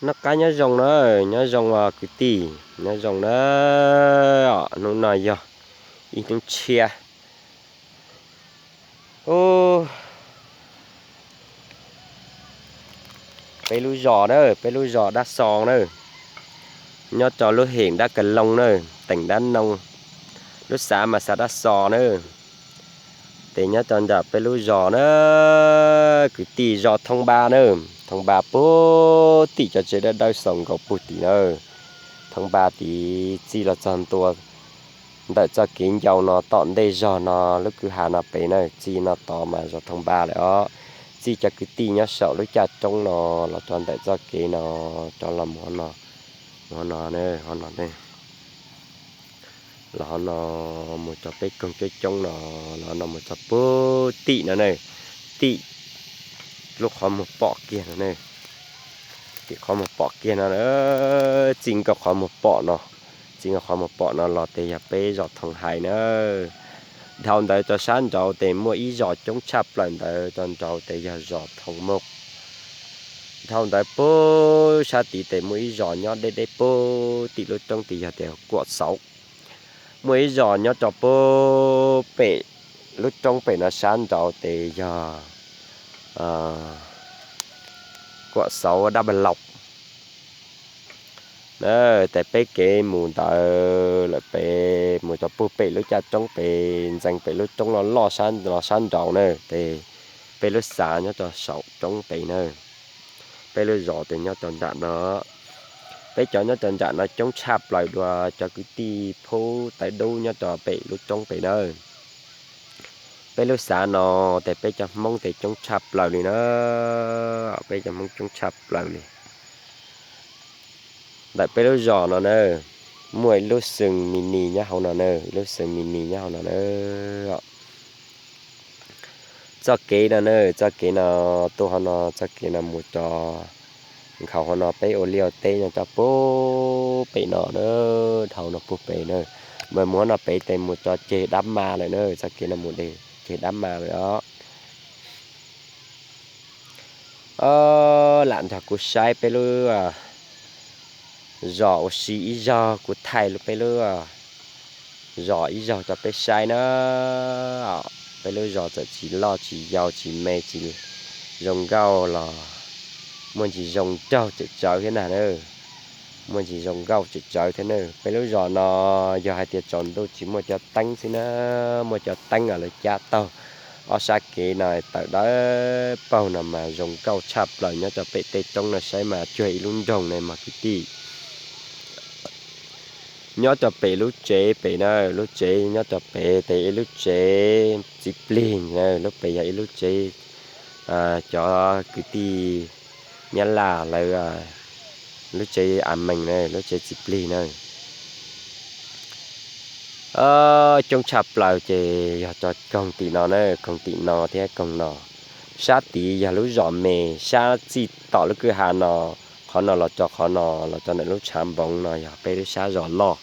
Noj qab nyob zoo na, nyob zoo os kwv tij, nyob zoo na. Hnub no yog ib hnub tshiab. Peb lub zos na, peb lub zos Dab Xo na, nyob rau lub hem Dab Ka Looj na, teem Dab Noo, lub xav mas xav Dab Xo na. Ces nyob rau nram peb lub zos na, kwv tij, zos Thoo Npa na, Thoo Npa puag tim cov tsev dawb dawb xaus nkaus puag tim na. Thoo Npa tid txij los txog ntua ntawm txoj kev ncau no tom ntej zog no lub kwj ha no pem na, txij no tod mas zos Thoo Npa lawm os. Txij cov kwv tij nyob saum lub caj roob no los rau ntawm txoj kev no, rov los mus hov no, mus hov no, hov no, los hov no, mus rau peb koog coob coob no, los hov no mus rau puag tim no na, tim lub qhov muag pom kiag no na, tim qhov muag pom kiag no, txij nkaus qhov muag pom no, txij nkaus qhov muag pom no los ces yog peb zos Thoo Hais na. Dhau ntawd rau sab nraud ces muaj ib zos coob tshaj plaws ntawd rau nraud ces yog zos Thoo Moo. Dhau ntawd puag sab tid ces muaj ib zos nyob deb deb puag tim lub roob tid yog tias Kuam Xauv. Muaj ib zos nyob rau puag pem lub roob pem no sab nraud ces yog Kuam Xauv Dab Npa Laus. Ces peb kev mus ntawd lawm pem mus rau puag pem lub caj roob pem, ntxeev pem lub roob loj loj los sab nraud na, ces peb lub xav nyob rau saum roob pem na. Peb lub zos ces nyob rau nram no. Peb cov nyob rau nram no coob tshaj plaws dua cov kwv tij phub tawv dub nyob rau pem lub roob pem na. Peb lub xav no ces peb cov Hmoob ces coob tshaj plaws li na, peb cov Hmoob coob tshaj plaws li. Ntawm peb lub zos no na, muaj ib lub xeev mini nyob hauv no na, ib lub xeev mini nyob hauv no na. Txoj kev no na, txoj kev no tuaj hauv no, txoj kev no mus rau nkhaus hauv no peb ua liaj ua teb nyob rau puag pem no na, dhau no puag pem na. Mus mus hauv no pem ces mus rau ceg Dab Ma lawm na, txoj kev no mus de ceg Dab Ma lawm os. Lam nrog kuv saib peb lub zos ua si ib zaug, kuv thaij peb lub zos ib zaug rau peb saib na. Peb lub zos txawm tsis loj tsis yau tsis me tsis zoo nkauj los muaj ntsis zoo nraug tsawm tsawv thiab na. Muaj ntsis zoo nkauj tsawm tsawv thiab na. Peb lub zos no yog hais tias tsaus ntuj tsis muaj cov teeb xwb na, muaj cov teeb los lawv cab taug ob sab kev no tawm dawb paug no mas zoo nkauj tshaj plaws nyob rau pem tej roob no saib mas cuag ib lub nroog ne mog kwv tij. Nyob rau pem lub tsev pem na, lub tsev nyob rau pem tes ib lub tsev txiv plig na, lub pem yog ib lub tsev cov kwv tij Nyab Laj lawv lub tsev a mees na, lub tsev txiv plig na. Coob tshaj plaws ces yog rau koog tim no na, koog tim no thiab koog no. Sab tid yog lub zos me, sab txij tom lub kwj ha no, qhov no los rau qhov no los rau ntawm lub tshav npoov no yog peb lub sab zos loj.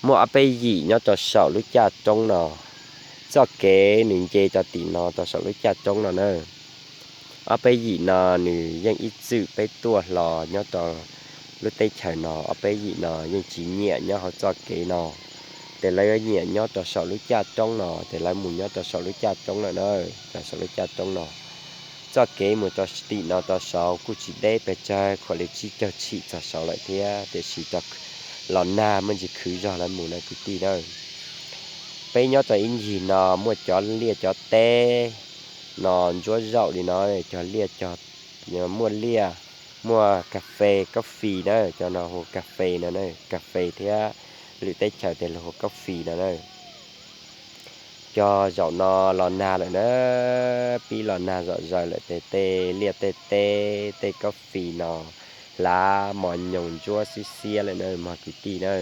Muaj ob peb yim nyob rau saum lub caj roob no. Txoj kev nws nce rau tim no rau saum lub caj roob no na. Ob peb yim no nws yeej ib txwm peb tuaj hlo nyob rau lub teb chaws no, ob peb yim no yeej tsis nyiam nyob hauv txoj kev no. Ces lawv yuav nyiam nyob rau saum lub caj roob no, ces lawv mus nyob rau saum lub caj roob lawm na, rau saum lub caj roob no. Txoj kev mus rau tim no rau saud kuj tsis deb pes tsawg, khuam li tsib caug tshim txog saud lawm thiab, tiam sis rau los nag muaj ntsis khwv zog lawv mus na kwv tij na. Peb nyob rau ib ncig no muaj cov liaj cov teb no ntsuab zaum li no, cog liaj, muaj liaj, muaj kas fes coffee na, cov no hu kas fes no, kas fes thiab lwm teb chaws tes luag hu coffee no na. Cog zaum no los nag lawm na, pib los nag zom zaws lawm tes tej liaj tej teb tej coffee no hlav mos nyoos ntsuab xiab xiab lawm na mog kwv tij na.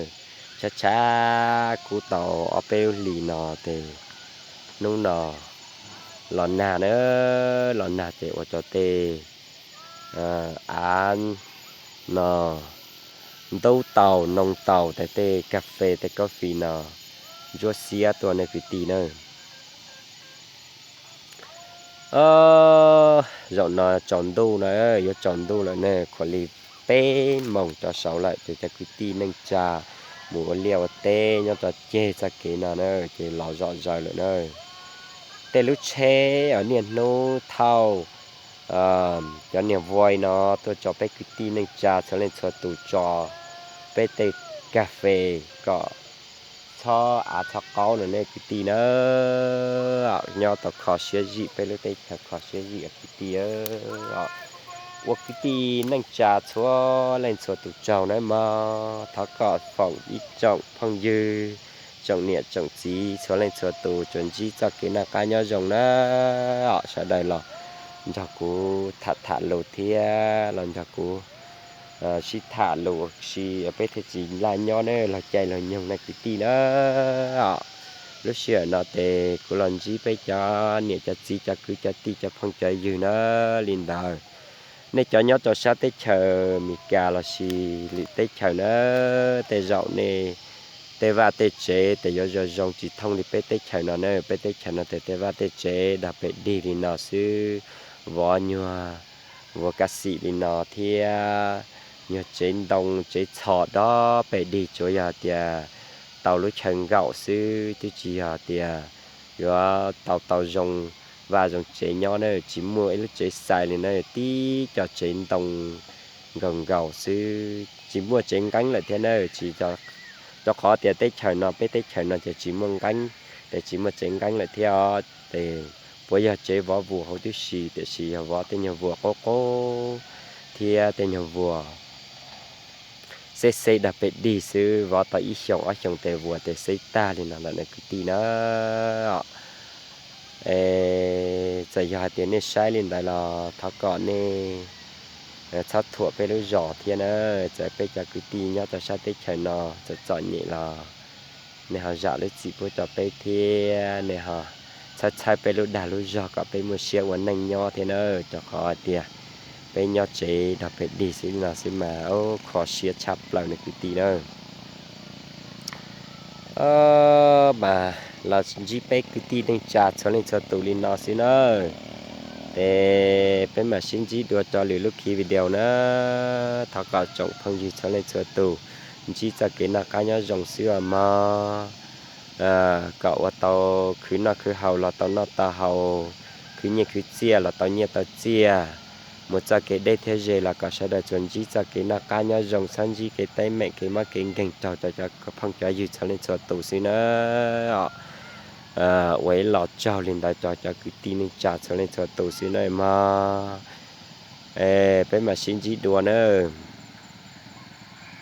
Tshaib tshaib kub tau ob peb lub hlis no tes hnub no los nag na, los nag ces ua rau tej av no ntub tau noo tau tes tej kas fes tej coffee no ntsuab xiab tuaj ne kwv tij na. Zaum no tsaus ntuj na, yuav tsaus ntuj lawm ne, khuav li peb moos rov saud lawm ces cov kwv tij neej tsa mus ua liaj ua teb nyob rau ceg txoj kev no na, ces los zom zaws lawm na. Tej lub tsheb niaj hnub thauj cov niag voi no tuaj tso peb kwv tij neej tsa txhua leej txhua tus tso peb tej kas fes kom txhob av txhob qaub no ne kwv tij na. Nyob tau kho siab zim, peb lub teb chaws kho siab zim kwv tij. Ua kwv tij neej tsa txhua leej txhua tus tsaug nawb mog. Thov kom foom ib tsoom phooj ywg, tsoom niam tsoom txiv txhua leej txhua tus tsuas ntsib txoj kev noj qab nyob zoo na. Sawv daws los nrog kuv tham tham lus thiab los nrog kuv sib tham lus ua si peb thiaj tsis laj nyob ne, los caij los nyoog na kwv tij na. Lub sij hawm no ces kuv los ntsib peb cov niam cov txiv cov kwv cov tij cov phooj cov ywg na li ntawd. Nej cov nyob rau sab teb chaws Amelikas lossis lwm teb chaws na, tej zaum nej tej vaj tej tsev tes yuav zoo zoo tsis thooj li peb teb chaws no na. Peb teb chaws no tes tej vaj tej tsev dog pes dig li no xwb, vov nyuag vuas kaj xim li no thiab nyuag tsev ntoo tsev txhos dog pes dig, tsuav yog tias tau lub chaw nkaum xwb, twb tsis yog tias yuav tau tau zoo vaj zoo tsev nyob na. Tsis muaj ib lub tsev xais li na, tib co tsev ntoo nkaus nkaus xwb, tsis muaj tsev nqeeb lawm thiab na. Tsis, rau qhov tias teb chaws no, peb teb chaws no ces tsis muaj nqeeb, ces tsis muaj tsev nqeeb lawm thiab os. Ces puav yog tsev vov vuas huv tib si, tiam sis yog vov tej nyuag vuas qub qub thiab tej nyuag vuas xeb xeb dog pes dig xwb, vov tau ib xyoos ob xyoos tes vuas tes xeb tag li no lawm na kwv tij na. Es txawm yog hais tias nej saib li ntawd los thov kom nej txhob thuam peb lub zos thiab na. Txawm peb cov kwv tij nyob rau sab teb chaws no txom txom nyem los nej ho zam lub txim pub rau peb thiab nej ho txhawb txhawb peb lub dag lub zog kom peb muaj siab ua neej nyob thiab na. Rau qhov hais tias peb nyob tsev dog pes dig xwb no xwb mas kho siab tshaj plaws na kwv tij na. Mas los ntsib peb kwv tij neej tsa txhua leej txhua tus li no xwb na. Ces peb mam sib ntsib dua rau lwm lub khiv video na. Thov kom tsoom phooj ywg txhua leej txhua tus ntsib txoj kev noj qab nyob zoo xwb os mog. Kom ua tau khwv noj khwv haus los tau noj tau haus, khwv nyiaj khwv txiaj los tau nyiaj tau txiaj, mus txoj kev deb thiab ze los kom sawv daws tsuas ntsib txoj kev noj qab nyob zoo, txhob ntsib kev teeb meem kev mob kev nkeeg raug rau cov phooj cov ywg txhua leej txhua tus xwb na. Ua ib los tsaug li ntawd rau cov kwv tij neej tsa txhua leej txhua tus xwb na mog. Peb mam sib ntsib dua na.